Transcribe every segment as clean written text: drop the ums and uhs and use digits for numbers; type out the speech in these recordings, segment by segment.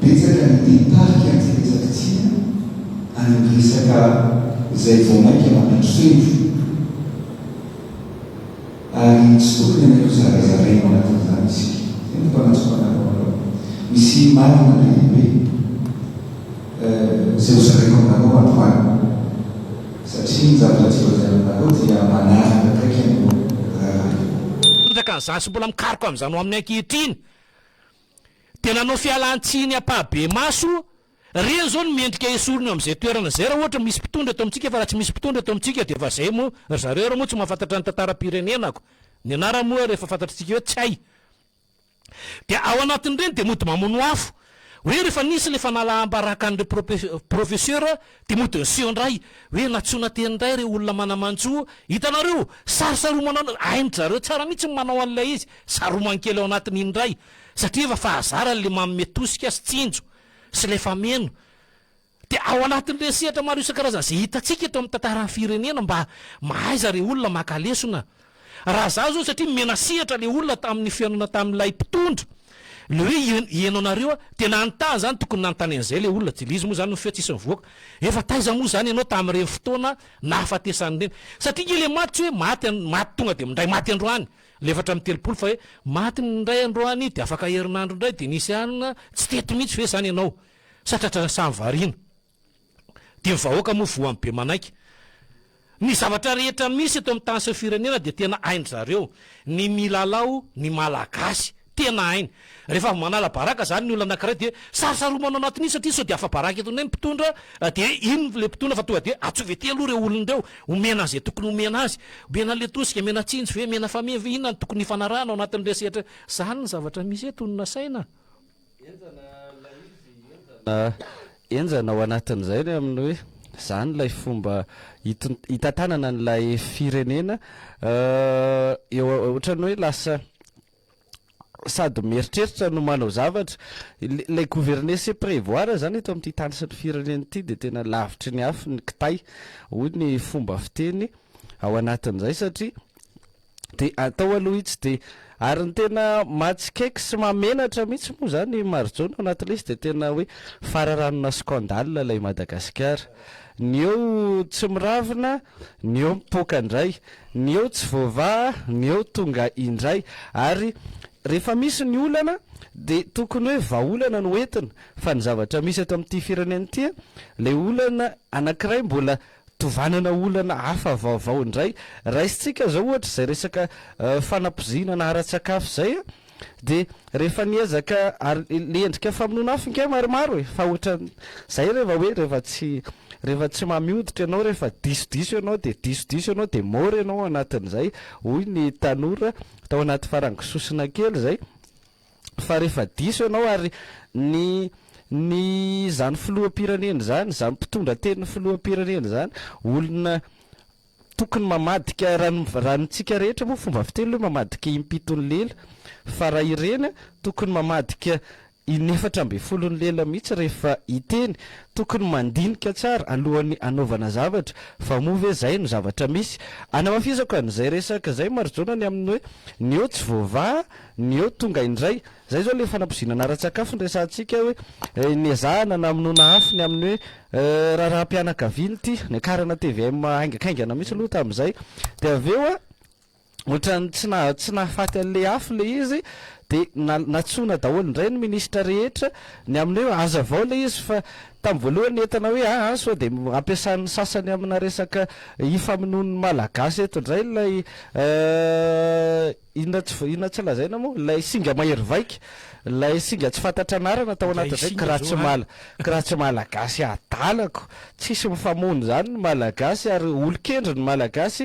Betsaka ny te hitarika an'ity resaka ity any amin'ny resaka izay vao mainka mamendrofendro ary tsy tokony hanaiky ho zarazaraina ao anatin'izany isika. Izay no mba anantsoko anareo androany. Misy marina be dia be izay ho zaraiko aminareo androany satria ny zavatra tiako lazaina aminareo dia manaraka akaiky an'io raharaha io. Tanjaka an'izany sy mbola mikaroka amin'izany ho amin'ny ankehitriny. Dia nanao fialan-tsiny ampahibemaso, ireny izao no mendrika esorina eo amin'izay toerana izay raha ohatra misy mpitondra eto amintsika fa raha tsy misy mpitondra eto amintsika dia efa izay moa, ry zareo ary moa tsy mahafantatra ny tantaram-pirenenako, ny anarany moa ary efa fantatr'tsika hoe tsy hay. Dia ao anatin'ireny dia mody mamono afo, hoe rehefa nisy ilay fanalaham-baraka an'ireo professeur dia mody niseho indray hoe nantsoina teny indray ireo olona mana-manjo, hitanareo, sarosaromanao, hain-dry zareo tsara mihitsy ny manao an'ilay izy, Saromany kely ao anatin'iny indray satria efa fahazarany le manome tosika sy tsinjo sy ilay fameno dia ao anatin'ireny sehatra maro isan-karazany izay hitantsika eto amin'ny tantaran'ny firenena mba mahaiza re olona maka lesona raha za zao satria nomena sehatra le olona tamin'ny fihaonana tamin'ilay mpitondra le hoe heno anareo aho dia nanontany zany tokony nanontany an'izay le olona dia le izy moa zany ny feo tsisy nivoaka efa taiza moa zany ianao tamin'ireny fotoana nahafatesan'ireny satria nge le maty tsy hoe maty maty tonga dia mindray maty androany Le 34 fa hoe maty indray androany dia afaka herinandro indray dia nisy alina tsy teto mihitsy ve zany ianao sa tratran'ny samy variana dia ny vahoaka moa voan'ny be manaiky ny zavatra rehetra misy eto amin'ny tany sy ny firenena dia tena hain-dry zareo ny milalao ny malagasy Tena hainy. Rehefa avy manala baraka zany ny olona anakiray dia sarosaromanao anatin'iny satria sao dia afa-baraka eto indray ny mpitondra dia iny le mpitondra fa tonga dia antsoy ety aloha ireo olona ireo, omena an'izay tokony omena azy, omena an'le tosika, omena tsinjo ve, omena famille ve, inona no tokony hifanarahana ao anatin'ireo sehatra, zany ny zavatra misy eto no nasaina. Henjana ilay izy, henjana, henjana ao anatin'izay ny amin'ny hoe izany ilay fomba hitantanana an'ilay firenena eo ohatran'ny hoe lasa sady mieritreritra no manao zavatra, ilay gouverner c'est prévoir zany eto amin'ity tany sy ny firenena ity dia tena lavitry ny afo ny kitay hoy ny fomba fiteny ao anatin'izay satria dia atao aloha itsy dia ary ny tena mahatsikaiky sy mahamenatra mihitsy moa zany Marijaona ao anatin'ilay izy dia tena hoe fararanona scandale ilay Madagasikara, ny eo tsy miravina ny eo mipoaka indray, ny eo tsy voavaha, ny eo tonga indray. Ary rehefa misy ny olana dia tokony hoe vahaolana no entina, fa ny zavatra misy eto amin'ity firenena ity, ilay olana anankiray mbola tovanana olana hafa vaovao indray. Raisintsika izao ohatra izay resaka fanapoizinana ara-tsakafo izay, Dia rehefa niezaka ary le endrika famonoana afo ingahy maromaro e, fa ohatran zay rehefa hoe rehefa tsy rehefa tsy mamy hoditra ianao rehefa disodiso ianao dia disodiso ianao dia mort ianao ao anatin'izay hoy ny tanora tao anaty farango sosona kely zay fa rehefa diso ianao ary ny ny izany filoham-pirenena izany izany mpitondra tenin'ny filoham-pirenena izany olona Tokony mamadika raha ny raha ny tsika rehetra moa fomba fiteny hoe mamadika impito ny lela fa raha ireny tokony mamadika inefatra ambin'ny folo ny lela mihitsy rehefa hiteny, tokony mandinika tsara alohan'ny hanaovana zavatra fa moa ve zay no zavatra misy? Anamafisako an'izay resaka zay Marijaona ny amin'ny hoe ny eo tsy voavaha ny eo tonga indray Zay zao le fanapoizinana ara-tsakafo no resahantsika hoe niezahana namonoana afo ny amin'ny hoe raharaham-pianakaviana ity, niakarana tvm haingakaingana mihitsy aloha tamin'izay, dia avy eo ohatran'ny tsy na- tsy nahafaty an'le afo le izy dia na- nantsoina daholo indray ny minisitra rehetra ny amin'ny hoe hazavao le izy fa tamin'ny voalohany entina hoe aa sao dia ampiasan'ny sasany amina resaka hifamonoan'ny Malagasy eto indray ilay Inona tsy inona tsy lazaina moa? Ilay singa mahery vaika, ilay singa tsy fantatra anarana tao anatin'izay, ka raha tsy mala, ka raha tsy malagasy adalako, tsisy mifamono izany ny malagasy ary olon-kendry ny malagasy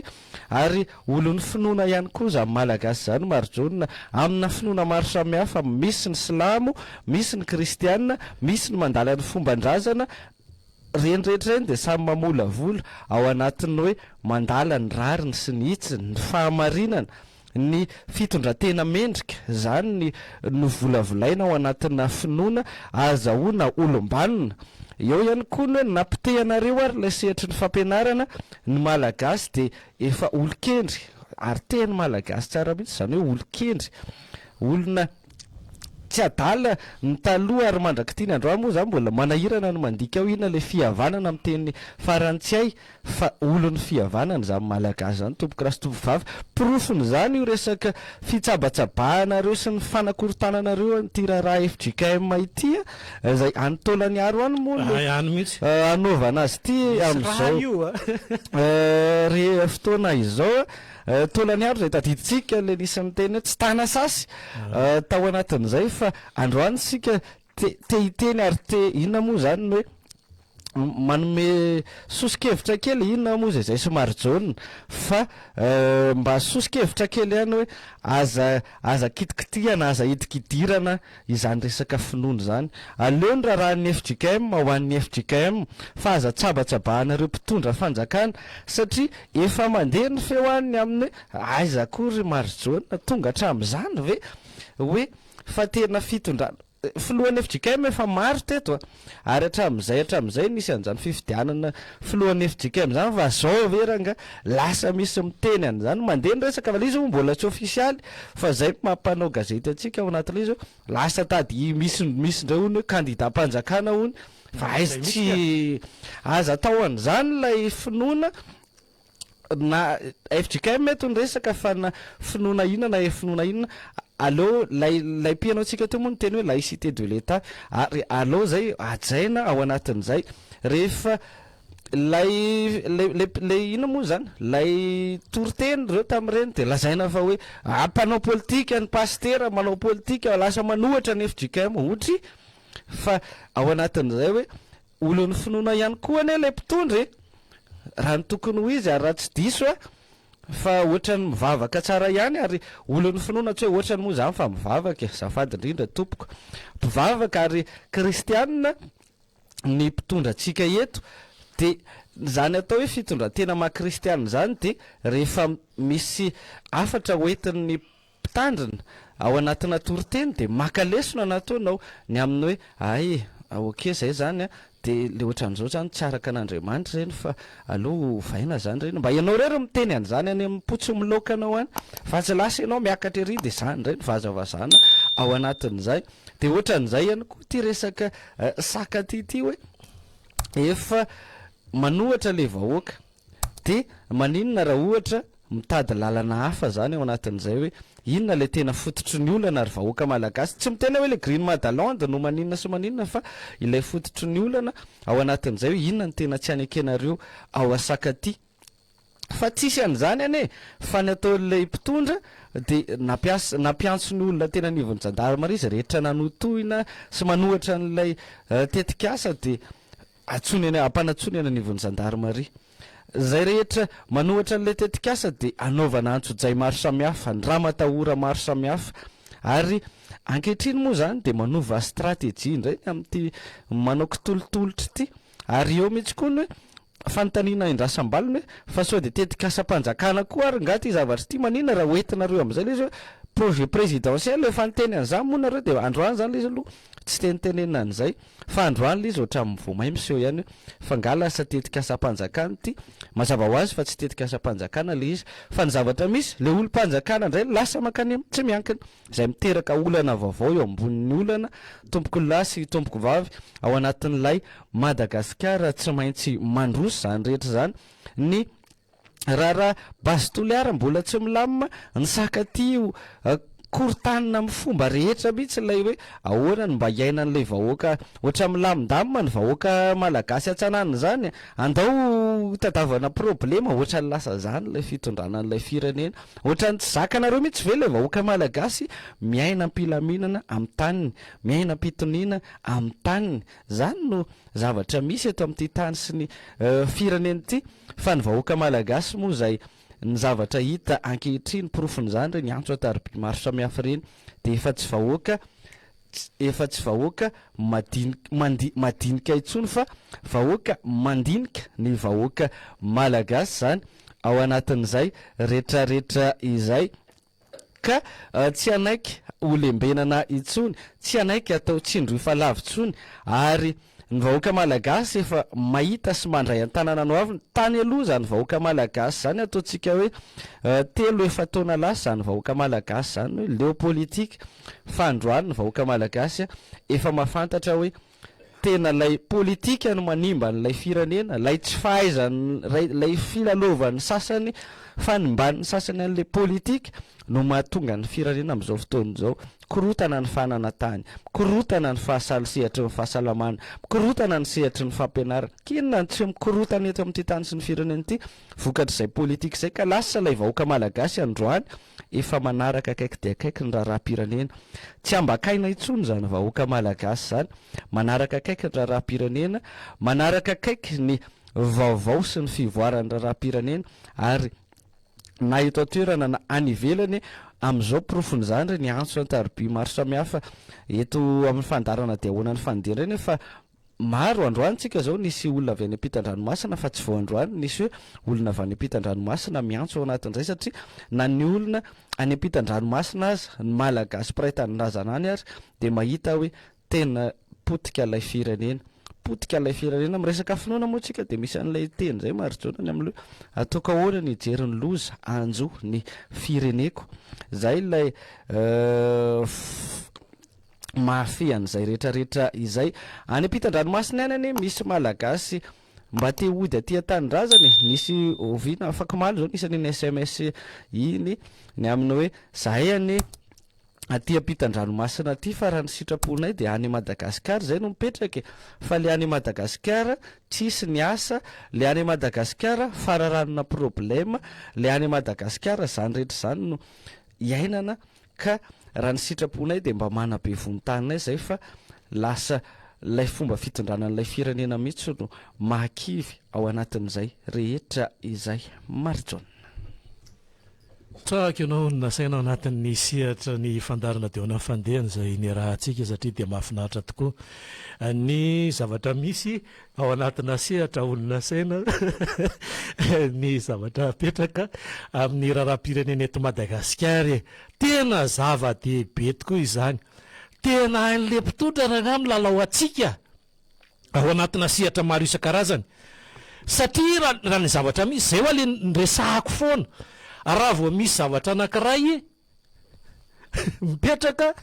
ary olon'ny finoana ihany koa izany malagasy izany Marijaona, amina finoana maro samihafa, misy ny silamo, misy ny kristiana, misy ny mandala ny fomban-drazana, Ireny rehetra ireny dia samy mamolavola ao anatin'ny hoe mandala ny rariny sy ny hitsiny, ny fahamarinana, ny fitondran-tena mendrika, izany ny novolavolaina ao anatina finoana ahazahoana olom-banona. Eo ihany koa ny hoe napotehanareo ary ilay sehatry ny fampianarana, ny Malagasy dia efa olon-kendry, ary teny Malagasy tsara mihitsy izany hoe olon-kendry, olona. Tsy adala ny taloha ary mandrak'ity ny androany moa zany mbola manahirana ny mandika ao inona ilay fihavanana amin'ny teny farantsay fa olon'ny fihavanana izany Malagasy izany tompoko raha sy tompokovavy. Porofon'izany io resaka fitsabatsabahanareo sy ny fanakorontananareo an'ity raharaha fjkm ity izay any Taolagnaro any moa no hanaovana azy ity amin'izao re fotoana izao. Taolagnaro izay tadidintsika ilay nisy niteny hoe tsy tana sasy tao anatin'izay fa androany isika te te hiteny ary te inona moa izany ny hoe manome soso-kevitra kely inona moa izay izay somary jaune fa mba soso-kevitra kely ihany hoe aza aza kitikitihana aza hidikidirana izany resaka finoana izany. Aleo ny raharahan'ny fjkm ho an'ny fjkm fa aza tsabatsabahanareo mpitondra fanjakana satria efa mandeha ny feo any ny amin'ny hoe aiza koa ry Marijaona tonga hatramin'izany ve hoe fa tena fitondrana Filohan'ny fjkm efa maro teto a! Ary hatramin'izay hatramin'izay nisy an'izany fifidianana filohan'ny fjkm izany fa zao ve rangah lasa misy miteny an'izany mandeha ny resaka fa le izy moa mbola tsy ofisialy fa zay no maha mpanao gazety antsika ao anatin'ilay izy hoe lasa tady misy misy indray hono hoe kandidam-panjakana hono fa aiza tsy aza atao an'izany ilay finoana na fjkm eto ny resaka fa na finoana inona na finoana inona aleo lay lay mpihaino antsika teo moa niteny hoe laïcité de l'Etat ary aleo zay hajaina ao anatin'izay rehefa lay lay lay lay inona moa zany lay toriteny reo tamin'ireny de lazaina fa hoe ah mpanao politika ny pasitera manao politika lasa manohatra ny fjkm otry fa ao anatin'izay hoe Olon'ny finoana ihany koa anie ilay mpitondra e! Raha ny tokony ho izy ary raha tsy diso aho fa ohatran'ny mivavaka tsara ihany ary olon'ny finoana tsy hoe ohatrany moa izany fa mivavaka e! Azafady indrindra tompoko. Mpivavaka ary kristianina ny mpitondra antsika eto dia izany atao hoe fitondran-tena maha kristianina izany dia rehefa misy hafatra hoentin'ny Mpitandrina, ao anatina toriteny dia maka lesona nataonao ny amin'ny hoe hay ok zay zany an, dia le ohatran'izao zany tsy araka an'Andriamanitra ireny fa aleo ovaina zany ireny, mba ianao irery miteny an'izany any amin'ny po tsy miloaka anao any fa tsy lasa ianao miakatra ery dia zany indray no vazavazana ao anatin'izay, dia ohatran'izay ihany koa ity resaka saka ity ity hoe efa manohatra le vahoaka Dia maninona raha ohatra mitady lalana hafa zany ao anatin'izay hoe inona ilay tena fototry ny olana ry vahoaka malagasy? Tsy miteny aho hoe ilay Green Madaland no maninona sy maninona fa ilay fototry ny olana ao anatin'izay hoe inona no tena tsy anekenareo ao Asakati? Fa tsisy an'izany anie fa ny ataon'ilay mpitondra dia nampiasa nampiantso ny olona teny anivon'ny jandarmaria izay rehetra nanotohina sy manohatra an'ilay tetikasa dia Antsoiny any, ampanantsoiny any anivon'ny zandarimaria. Izay rehetra manohatra an'ilay tetikasa dia anaovana antsojay maro samihafa, ny ramatahora maro samihafa. Ary ankehitriny moa izany dia manova stratégie indray ny amin'ity manao kitolotolotra ity. Ary eo mihitsy koa ny hoe fanontaniana indrasam-baliny hoe fa sao dia tetikasam-panjakana koa ary angaha ity zavatra ity? Maninona raha hoentinareo amin'izay ilay izy hoe projet présidentiel? Efa niteny an'izany moa nareo dia androany izany ilay izy aloha tsy tenitenenina an'izay. Fa androany ilay izy ohatran'ny vao may miseho ihany hoe fa nga lasa tetikasam-panjakana ity? Mazava ho azy fa tsy tetikasam-panjakana ilay izy fa ny zavatra misy ilay olom-panjakana indray lasa mankany amin'ny tsy miankina izay miteraka olana vaovao eo ambonin'ny olana tompoko lahy sy tompoko vavy ao anatin'ilay Madagasikara tsy maintsy mandroso izany rehetra izany ny Raharaha Base Toliara mbola tsy milamina, ny saka aty korontanina amin'ny fomba rehetra mihitsy ilay hoe ahoana no mba hiainan'ilay vahoaka ohatra milamindamina ny vahoaka malagasy atsanana izany, andao hitadiavana problema ohatran'ny lasa izany ilay fitondrana an'ilay firenena, ohatran'ny tsy zakanareo mihitsy ve ilay vahoaka malagasy miaina am-pilaminana amin'ny taniny, miaina am-pitoniana amin'ny taniny, izany no zavatra misy eto amin'ity tany sy ny firenena ity fa ny vahoaka malagasy moa izay ny zavatra hita ankehitriny porofon'izany ireny antso an-tariby maro samihafa ireny dia efa tsy vahoaka efa tsy vahoaka madinika mandi madinika intsony fa vahoaka mandinika ny vahoaka malagasy izany ao anatin'izay retraretra izay. Ka tsy hanaiky ho lembenana intsony, tsy hanaiky hatao tsindry fa lavo intsony, ary Ny vahoaka malagasy efa mahita sy mandray an-tanana ny hoaviny. Tany aloha izany vahoaka malagasy izany ataontsika hoe telo efa-taona lasa izany vahoaka malagasy izany hoe leo politika fa androany ny vahoaka malagasy efa mahafantatra hoe tena ilay politika no manimba an'ilay firenena, ilay tsy fahaizan'ny, ilay filalaovan'ny sasany, fanimban'ny sasany an'ilay politika no mahatonga ny firenena amin'izao fotoana izao Mikorotana ny fananantany, mikorotana ny fahasal sehatry ny fahasalamana, mikorotana ny sehatry ny fampianarana. K'inona no tsy mikorotana eto amin'ity tany sy ny firenena ity vokatr'izay politika izay ka lasa ilay vahoaka malagasy androany efa manaraka akaiky dia akaiky ny raharaham-pirenena. Tsy ambakaina intsony izany vahoaka malagasy izany, manaraka akaiky ny raharaham-pirenena, manaraka akaiky ny vaovao sy ny fivoaran'ny raharaham-pirenena ary na eto an-toerana na any ivelany, amin'izao porofon'izany ireny antso an-tariby maro samihafa eto amin'ny fandaharana dia ahoana ny fandeha ireny fa maro androany tsika izao nisy olona avy any ampitan-dranomasina fa tsy vao androany nisy hoe olona avy any ampitan-dranomasina miantso ao anatin'izay satria na ny olona any ampitan-dranomasina aza ny malagasy mpiray tanindrazana any ary dia mahita hoe Tena potika ilay firenena. Potika ilay firenena. Miresaka finoana moa tsika dia misy an'ilay teny izay Marijaona ny amin'ny hoe ataoko ahoana ny hijery ny loza hanjo ny fireneko. Izay ilay mahafehy an'izay rehetra rehetra izay. Any ampitan-dranomasina any anie misy Malagasy mba te hody aty an-tanindrazana e. Nisy oviana afak'omaly izao nisy an'iny sms iny ny amin'ny hoe zahay anie aty ampitan-dranomasina aty fa raha ny sitraponay dia any Madagascar zay no mipetraka e! fa le any Madagascar tsisy ny asa, le any Madagascar fararanona problème, le any Madagascar zany rehetra zany no iainana ka raha ny sitraponay dia mba manabe vontaninay zay fa lasa lay fomba fitondrana an'ilay firenena mihitsy no mahakivy ao anatin'izay rehetra izay. Marijaona. Trahako ianao no nasaina ao anatin'ny sehatra ny fandaharana Deona Fandehany izay niarahantsika satria dia mahafinaritra tokoa ny zavatra misy ao anatina sehatra olona asaina ny zavatra apetraka amin'ny raharaham-pirenena eto Madagasikara e! Tena zava-dehibe tokoa izany. Tena hain'ilay mpitondra rangahy milalao antsika. ao anatina sehatra maro isan-karazany satria raha raha ny zavatra misy zay hoa le niresahako foana raha vao misy zavatra anankiray mipetraka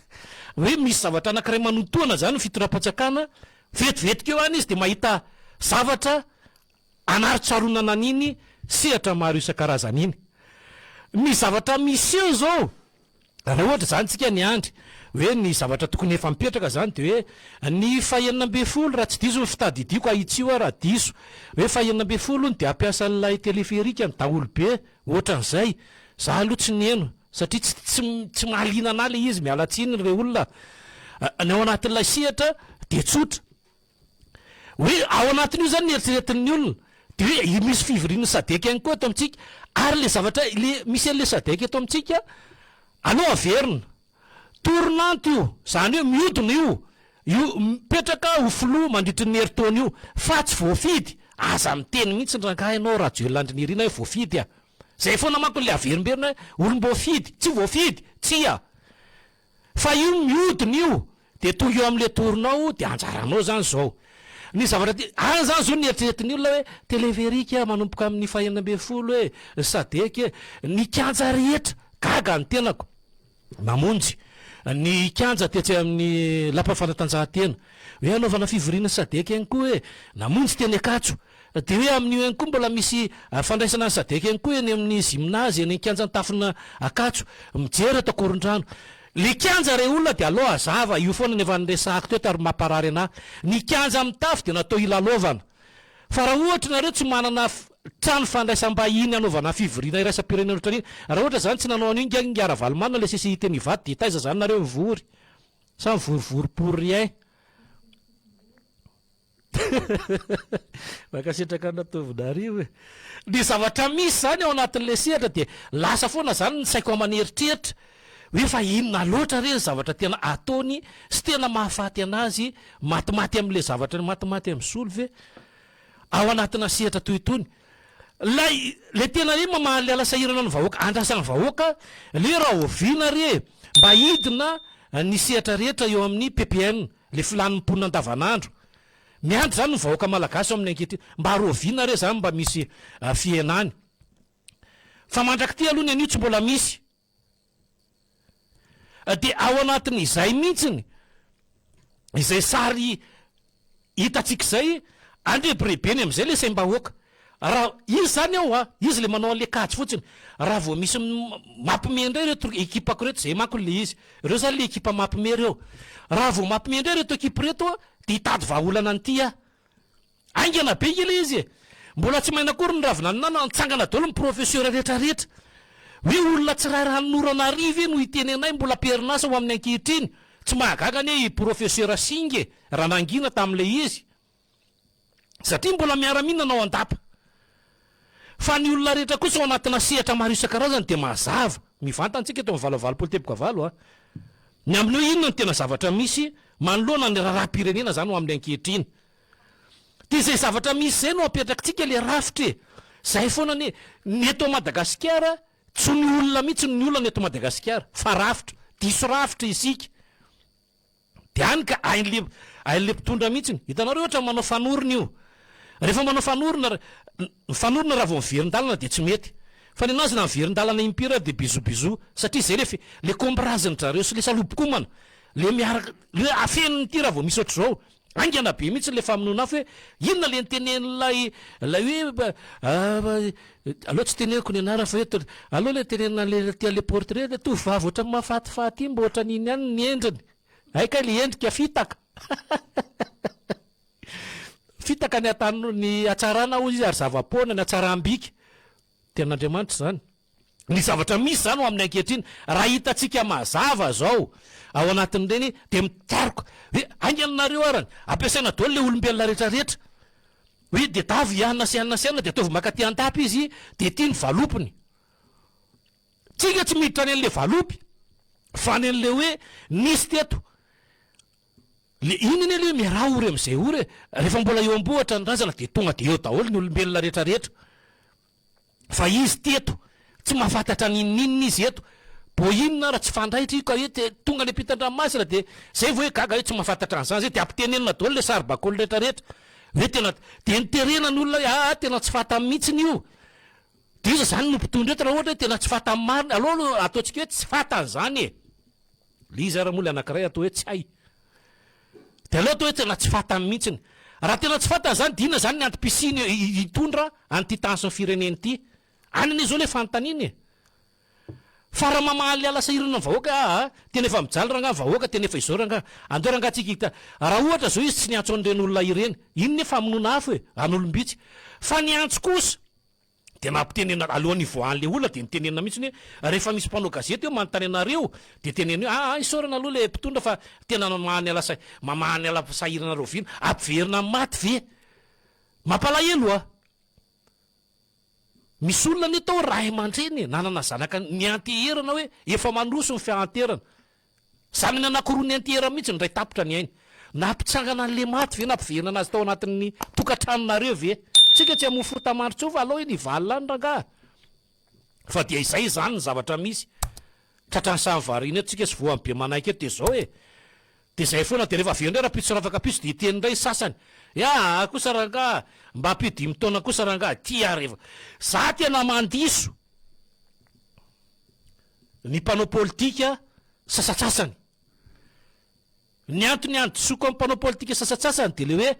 hoe misy zavatra anankiray manotohana zany ny fitondram-panjakana vetivetika eo any izy de mahita zavatra Anaritsaronana an'iny sehatra maro isan-karazany iny. Ny zavatra miseho izao, raha ohatra izany tsika niandry hoe ny zavatra tokony efa mipetraka izany dia hoe ny fahenina ambinifolo raha tsy diso ny fitadidiako, ahitsio aho raha diso, hoe fahenina ambinifolo hono dia hampiasa an'ilay téléphérique ny daholobe, ohatran'izay. Za aloha tsy niheno satria tsy tsy tsy mahaliana anah ilay izy, miala tsiny re olona a. Ny ao anatin'ilay sehatra dia tsotra. Hoe ao anatin'io zany ny eritreretin'ny olona de hoe misy fivorian'ny sadec ihany koa eto amintsika ary le zavatra le misy an'le sadec eto amintsika aleo averina tournante io zany hoe miodina io io mipetraka ho filoha mandritry ny herintaona io fa tsy voafidy aza miteny mihitsy rangahy ianao Rajoelina Andry Nirina hoe voafidy ah zay foana manko le averimberina hoe olom-boafidy tsy voafidy tsia Fa io miodina io dia tonga eo amin'ilay tour-nao dia anjaranao izany izao. Ny zavatra ti-, any izany izao ny eritreretin'ny olona hoe téléphérique manomboka amin'ny fahenina ambinifolo e, ny sadec e, ny kianja rehetra, gaga ny tenako namonjy ny kianja tetsy amin'ny lapan'ny fanatanjahantena, hoe hanaovana fivoriana sadec ihany koa e, namonjy teny Ankatso, Dia hoe amin'io ihany koa mbola misy fandraisana ny sadec ihany koa eny amin'ny gymnase eny an-kianjan'ny tafona Ankatso. Mijery eto Ankorondrano. Le kianja re olona dia aleo hazava, io foana no efa niresahako teto ary mamparary anah. Ny kianja amin'ny tafo dia natao hilalaovana. Fa raha ohatra nareo tsy manana trano fandraisam-bahiny hanaovana fivoriana iraisam-pirenena ohatran'iny, raha ohatra zany tsy nanao an'io ingahy ingahy Ravalomanana le CCI teny Ivato dia taiza zany nareo mivory? Sa mivorivory pour rien? Mankasitraka an'i Ratovinarivo e. Ny zavatra misy izany ao anatin'ilay sehatra dia lasa foana izany ny saiko aman'eritreritra hoe fa inona loatra re ny zavatra tena ataony sy tena mahafaty anazy matimaty amin'ilay zavatra matimaty amin'ny solo ve ao anatina sehatra toy itony. Ilay ilay tena hoe mamaly ala sahirana ny vahoaka, andrasan'ny vahoaka le rahoviana re mba hidina ny sehatra rehetra eo amin'ny PPN. Le filàn'ny mponina andavanandro. Miandry izany ny vahoaka malagasy ao amin'ny ankehitriny. Mba rahoviana re izany mba misy fihenany. Fa mandrak'ity aloha ny anio tsy mbola misy. Dia ao anatin'izay mihitsiny, izay sary hitantsika izay, andrebirebeny amin'izay ilay saim-bahoaka. Raha izy izany ao a, izy ilay manao an'ilay kajy fotsiny. Raha vao misy mampime indray ireto ekipako ireto, izay manko ilay izy. Ireo izany ilay ekipa mampime ireo. Raha vao mampime indray ireto ekipa ireto a, dia hitady vahaolana an'ity aho. Haingana be nge le izy e! Mbola tsy maina akory ny ravin'anana, nitsangana daholo ny professeur rehetra rehetra. Hoe olona tsy raharahan'orana ary ve no hiteny anay mbola am-perinasa ho amin'ny ankehitriny? Tsy mahagaga anie i professeur Singa e, raha nangina tamin'ilay izy. Satria mbola miara-mihinana ao an-dapa. Fa ny olona rehetra kosa ao anatina sehatra maro isan-karazany dia mazava, mivantana antsika eto amin'ny 88.8 a. Ny amin'ny hoe inona no tena zavatra misy manoloana ny raharaham-pirenena izany ho amin'ny ankehitriny. Dia izay zavatra misy izay no apetrakitsika le rafitra e! Zay foana anie, ny eto Madagasikara tsy ny olona mihitsy no ny olana eto Madagasikara fa rafitra, diso rafitra isika. Dia any ka hain'le hain'le mpitondra mihitsiny. Hitanareo ohatra manao fanorona io. Rehefa manao fanorona, ny fanorona raha vao miverin-dalana dia tsy mety. Fa ny anazy na miverin-dalana impiry ary dia bisous bisous satria zay le le kombirazin-dry zareo sy le salobokomana, le miaraka, le afeniny ity raha vao misy ohatr'izao. Haingana be mihitsy ilay famonoana afo hoe inona ilay nitenenin'ilay ilay hoe aleo tsy teneniko ny anarany fa hoe aleo ilay tenenina an'ilay aty an'ilay portrait ilay tovovavy ohatran'ny mahafatifaty iny mba ohatran'iny ihany ny endriny. Hay kay ilay endrika fitaka. Fitaka ny atano ny hatsarana hozy izy ary zava-poana ny hatsaram-bika. Tenin'Andriamanitra izany. Ny zavatra misy izany ho amin'ny ankehitriny, raha hitantsika mazava izao ao anatin'ireny dia mikaroka hoe haingana nareo arany, ampiasaina daholo ilay olombelona rehetra rehetra, hoe dia tavy i anona sy anona sy anona dia ataovy mankaty an-dapa izy dia ity ny valopiny. Tsika tsy miditra any an'ilay valopy fa any an'ilay hoe nisy teto. Le iny anie le hoe miaraha ory amin'izay ory e, rehefa mbola eo am-bohitra ny razana dia tonga dia eo daholo ny olombelona rehetra rehetra. Fa izy teto, tsy mahafantatra n'inon'inona izy eto. Bo inona ara tsy fandraitra io ka hoe te tonga any ampitan-dranomasina dia zay vao hoe gaga hoe tsy mahafantatra an'izany zay dia ampitenenina daholo le saribakoly rehetra rehetra. Hoe tena dia niterena ny olona hoe aa tena tsy fantany mihitsiny io. Dia iza zany no mpitondra eto raha ohatra hoe tena tsy fantany marina, aleo aloha ataontsika hoe tsy fantany zany e. Le izy ara moa le anakiray atao hoe tsy hay. Dia aleo atao hoe tena tsy fantany mihitsiny. Raha tena tsy fantany izany dia inona izany ny antom-pisiany hitondra an'ity tany sy ny firenena ity? Any anie izao ilay fanontaniana e! Fa raha mamaly ala sahirana ny vahoaka aa, tena efa mijaly rangaha ny vahoaka, tena efa izao rangaha. Andao rangaha tsika hita. Raha ohatra izao izy tsy niantso an'ireny olona ireny, iny ne famonoana afo e, an'olom-bitsy. Fa niantso kosa. Dia nampitenenina, alohan'ny hivoahan'ilay olona dia nitenenina mihitsy hoe rehefa misy mpanao gazety eo manontany anareo dia teneno hoe aa isaorana aloha ilay mpitondra fa tena mamaha ny ala mamaha ny ala sahirana rahoviana, ampiverina amin'ny maty ve? Mampalahelo a! Misy olona anie tao ray aman-dreny e, nanana zanaka nianteherana hoe efa mandroso ny fiahanterana. Zanany anankiroa niantehera mihitsy ny iray tapitra ny ainy. Nampitsangana an'ilay maty ve, nampiverina azy tao anatin'ny tokantranonareo ve? Tsika tsy hamoa fota-mandry intsony fa alao iny hivalona any rangaha. Fa dia izay izany ny zavatra misy. Tratran'ny samy variana eto tsika sy voan'ny be manaiky eto dia izao e. Dia izay foana dia rehefa avy eo indray rahampitso rafakampitso dia hiteny indray ny sasany. Aa kosa rangaha, mba ampio dimy taona kosa rangaha, ity ary efa. Za tena mandiso. Ny mpanao politika sasatsasany. Ny antony handisoako amin'ny mpanao politika sasatsasany dia ilay hoe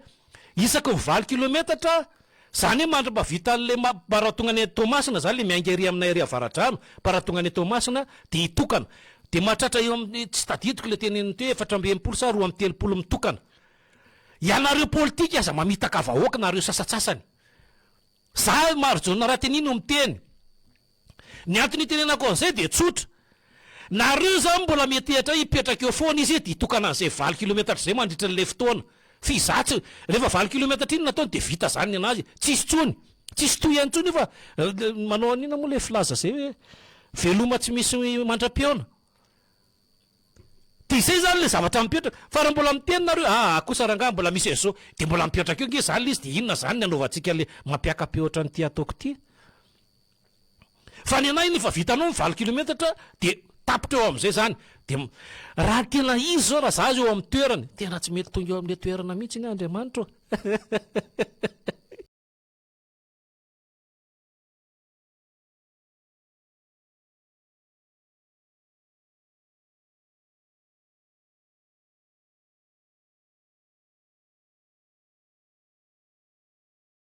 isaky ny valo kilometatra, izany hoe mandra-pahavita an'ilay maratonga any Toamasina izany ilay miainga ery aminay ery Avaradrano, mparatonga any Toamasina dia hitokana. Dia mahatratra eo amin'ny, tsy tadidiko ilay teneniny teo, 64 sa 32 mitokana. Ianareo politika aza mamitaka vahoaka nareo sasatsasany. Za Marijaona Ratenini no miteny. Ny antony itenenako an'izay dia tsotra. Nareo izany mbola metehatra hipetraka eo foana izy dia hitokana an'izay valo kilometatra izay mandritra an'ilay fotoana. Fa izaho tsy, rehefa valo kilometatra iny nataony dia vita izany ny anazy. Tsisy intsony. Tsisy tohiny intsony io fa manao an'inona moa ilay filaza izay hoe veloma tsy misy mandra-pihaona. Dia izay izany ilay zavatra mipetraka. Fa raha mbola miteny nareo, aa kosa rangahy mbola misy an'izao, dia mbola mipetraka eo nge izany ilay izy, dia inona izany ny anaovantsika ilay mampiaka-peo ohatran'ity ataoko ity? Fa ny anay iny efa vitanao ny valo kilometatra dia. Tapitra eo amin'izay izany. Dia raha tena izy izao, raha za eo amin'ny toerany, tena tsy mety tonga eo amin'ilay toerana mihitsy anie Andriamanitra ô.